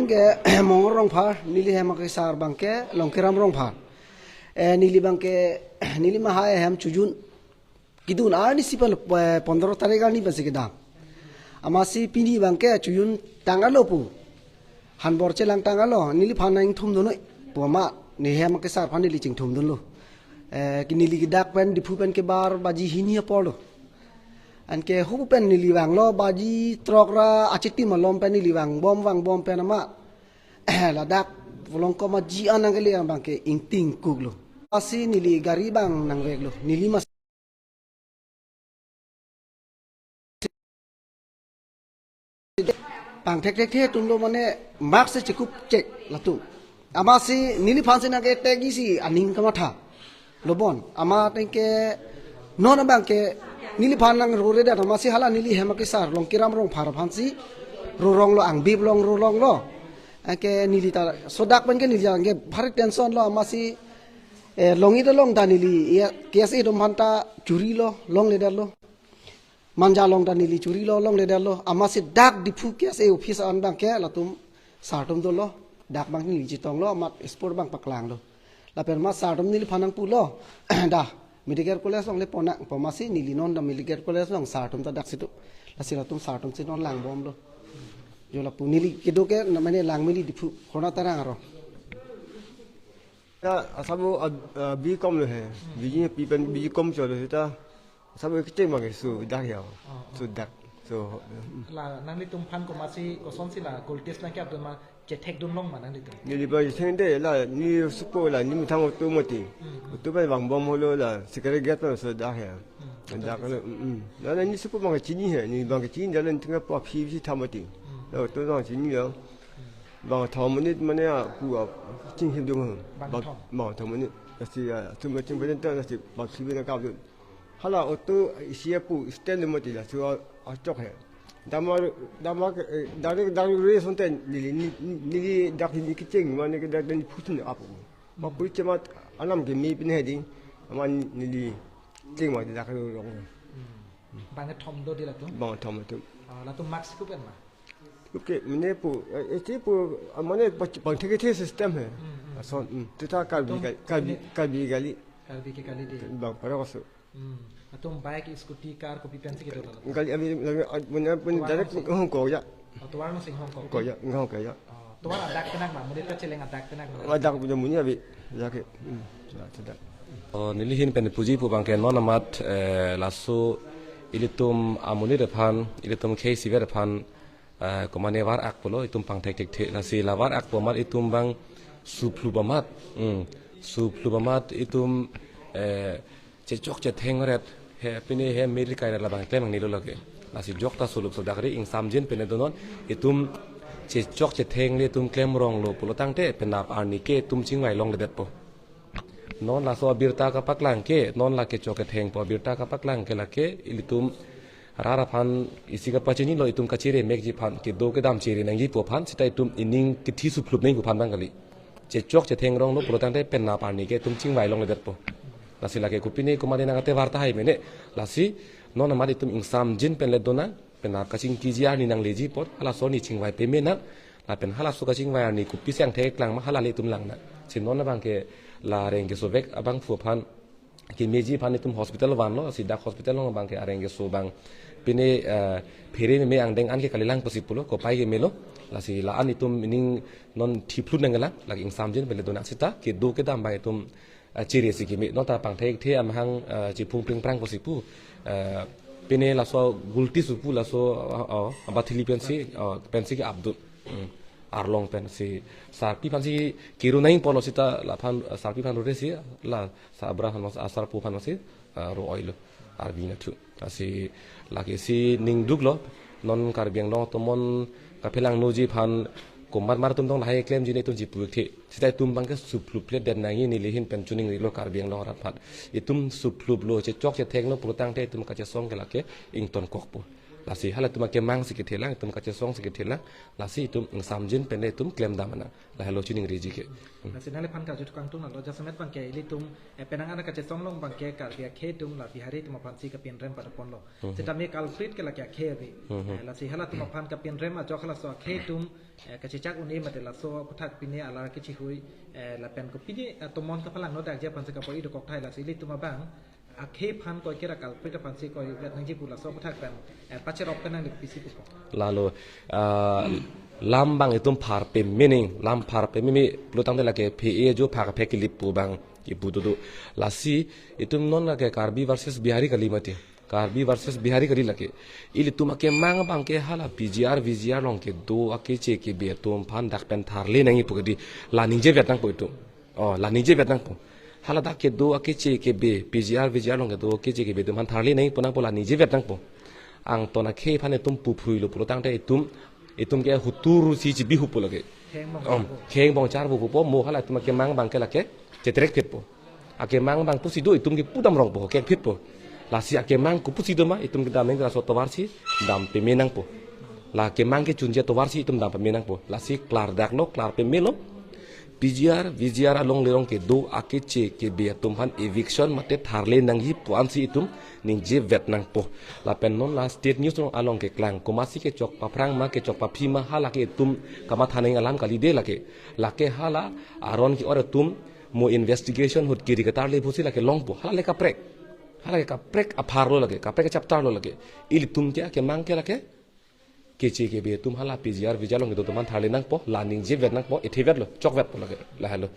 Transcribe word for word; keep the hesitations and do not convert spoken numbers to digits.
Ke Mongol Rongphar, neli hem akesar abangke Longkiram Rongphar. Eh, neli abangke, neli mahai hem chojun kedun arnisi pen, eh, pondro tarik arni pensi kedam. Amatsi pini abangke chojun tanglo pu. Hanbor chelang tanglo, neliphan nangthumdun noi pu amat, ne hem akesar aphan neli chingthumdunlo. Eh, ke neli kedak pen Diphu pen kebar baji hini apor lo. Anke hu pen neli vanglo baji throk ra achitim malom pen neli vangbom vangbom pen amat, ladak volong koma ji an nangkele abangke ingting kuklo. Amatsi neli gari abang nangveklo. Neli mas pangthekthekthe atumlo mane mask si chekup chek latum. Amatsi neliphansi nangketekji si aning kamathalo bon. Amat anke non abangke neliphan nangrore det amatsi hala neli hem akesar Longkiram Rongphar aphansi roronglo, angbip along roronglo. Anke neli ta sodak pen ke neli anke bhari tension lo amatsi, eh, longit along ta neli, eh, K S A atum aphanta churilo, longledetlo. Manja along ta neli churilo, longledetlo. Amatsi dak Diphu K S A office an abangke latum sir atum dolo. Dak abang neli chetonglo, amat spot abang paklanglo. Lapen amat sir atum neliphan nangpulo, "Da, Medical College along le ponnang," pu amatsi neli non ta Medical College along sir atum ta daksi do. Lasi latum sir atumsi non langbomlo. Jo lapu neli kedo ke namane Langmili Diphu, Khorna Tarang arong. Ya, asabo, ah, ah, B.Com lo he. B.G. pi pen B.Com cholo seta. Asabo kete mage so dak ya. Oh, oh. So dak. So, mm. La nanglitum aphan komatsi kosonsi la goal test nangke-apdun ma, chethekdun long ma nanglitum? Neli ba chethekde la, neli supo la, neli methang auto mati. Mm, mm. Auto pen vangbom holo la, secretary gate pen so dak ya. Mm. Dak lo, mm, mm. La, la neli supo abang chini he, neli abang chini, la neli tengah pa phi si tham mati. Mm. La auto abang chini lo. Bang thom monit mane a pu a chingthimdun. Bang thom. Bang thom monit. Lasi, ah, atum chingthim pen ta lasi bang thom nangkapdun. Hala auto isi apu stand mati lasi a, achok he. Damar, damar, eh, dari, dari re sonte neli, neli, neli dak neli kecheng mane ke dak neli phuthun apu. Ma puri chemat anam ke mi pin he ding. Amat neli cheng mati dak rong. Hmm. Bang thom do di latum? Bang thom latum. Ah, latum mask kupen ma? Oke, mane pu, eh, eti pu, ah, mane pang-, pangthekthe system he. Hmm, hmm. Ason, hmm. Tita Karbi Atum gal-, Karbi, ini Karbi gali. Karbi ke gali di. Bang para kaso. Hmm. Atum bike, scooty, car, kopi pensi kedo latum? Gali abi, abi, ah, mane pun Tovar direct nang si? Hong Kong ya. Oh, tovar nang si Hong Kong? Kong ya, Hong Kong ya. Oh, tovar adak penang ma, monit kacheleng adak penang ma? Adak punya monit abi, ya ke. Hmm. Ya, sudah. Oh, neli ahin pen puji pu abangke non amat, eh, laso ilitum amonit aphan, ilitum khei siver aphan, eh, komane var-ak pulo, itum pangthekthekthe, lasi la var-ak pu amat itum abang suplup amat, hmm, suplup amat itum, eh, chechok chetheng ret, he pine he meri kai ret labang klem nangnelo lake. Lasi jokta sulup sodak ri ingsamjin pen donon, itum chechok chetheng le itum klemronglo pulo tangte penap arni ke itum chingvai longledetpo. Non laso abirta kapaklang ke, non la kechok ketheng pu abirta kapaklang ke lake, ilitum rat aphan isi kapachinilo, itum kachere mekji aphan, kedo kedam chere nangji pu aphan, seta itum ining kethi suplup nangji pu aphan abang kali. Chechok chetheng ronglo pulo tangte penap arni ke itum chingvai longledetpo. Lasi lake kopine komane nangkate varta hai mene, lasi non amat itum ingsamjin pen le donang. Penap kachingkiji arni nangleji apot, halaso arni chingvai peme nang, lapen halaso kachingvai arni kopisi angthek lang ma hala le itum lang nang. Si non abangke la reng kesovek abangphu aphan, kemeji aphan itum hospital vanlo, si dak hospital along abangke areng keso abang pine, eh, phere meme angdeng an ke kalilang pusi pulo, kopai kemelo, lasi la-an itum ining non thiplut nanglang, lake ingsamjin pen le donang seta, kedo kedam abang itum ah, chere si keme, non ta pangthekthe amahang, ah, chiphung pringprang pusi pu, ah, pine laso gulti supu laso, ah, ah, abathili pensi, ah, pensi ke-apdun. Hmm. Arlong pensi, sarpi aphansi kiru nangpo lo seta laphan, ah, sarpi aphan rore si, la sabra aphan mas-, ah, sarpo aphan si, ah, ro-oilo. Arbi nathu. Lasi lake si ningduklo, non Karbi Anglong atum mon kaphelangnoji aphan komat mar atum tong lahai klemji ne itum chipu-ikthe. Seta itum abangke suplup le den nangji neli ahin pen choningrilo Karbi Anglong arat aphan. Itum supluplo, chechok chethenglo pulo tangte itum kachesong ke lake ingtonkokpo. Lasi halatum akemang si kethelang, itum kachesong si kethelang, lasi itum samjin pen itum klemdam nang. Lahelo chiningri ji ke. Hmm. Lasi nangliphan karju thukang tung nalo, jasemet abangke ilitum, eh, penang an kachesong along abangke Karbi akhei atum la Bihari atum aphansi kapinrem padaponlo. Hmm. Sitame culprit ke lake akhei ave. Hmm. Eh, lasi halatum aphan kapinrem ajok halaso akhei atum, eh, kachechak un-e mate laso aphuthak pine alar kechihui, eh, lapen kopine, eh, tomon kapalangno dakji aphansi kapo-i dokok tahai, lasi ilitum abang akhei aphan koike ra culprit aphansi koivet nangji pu laso aphuthak pen, eh, pacherop pen nangli pisi pupo. Lalo, ah, lam abang itum phar peme nang, lam phar peme pulo tangte lake phe-e ajo phak phek kelip pu abang ipu tutu. Lasi itum non lake Karbi versus Bihari kali mati. Karbi versus Bihari kali lake. Ilitum akemang abangke hala P G R, V G R along kedo akeche kebe atum aphan dak pen tharle nangji pu kedi, la ningjevet nangpo itum. Oh, la ningjevet nangpo. Hala dak kedo akeche kebe, P G R, V G R along kedo akeche kebe atum aphan tharle nangji pu nangpo, la ningjevet nangpo. Angton akhei aphan itum puphruilo pulo tangte itum, itum ke hutur si chibihupo lake. Kheng bong Om, charbo. Kheng bong charbo pupo, mo halatum akemang abangke lake chetrek phitpo. Akemang abang pusi do itum ke pudam rongpo, kekphitpo. Lasi akemang ke pusi do ma, itum kedam nang laso atovar si dam peme nangpo. La kemang kechunji atovar si itum dam peme nangpo. Lasi klardaklo, klar pemelo. P G R, V G R along lerong kedo akeche kebe atum aphan eviction mate tharle nangji pu ansi itum ningjevet nangpo. Lapen non la state news along keklang, komatsi kechok paphrang ma, kechok paphi ma, halake itum kamatha nangji alam kalide lake. Lake hala aron ke-or atum mo investigation ahut kiri katarle pusi lake longpo. Hala le kaprek. Hala le kaprek apharlo lake, kaprek chapter lo lake. Ilitum ke akemang ke lake keche kebe atum hala P G R, V G R along kedo atum aphan tharle nangpo, la ningjevet nangpo, ethevetlo, chokvetpo lake. Lahelo.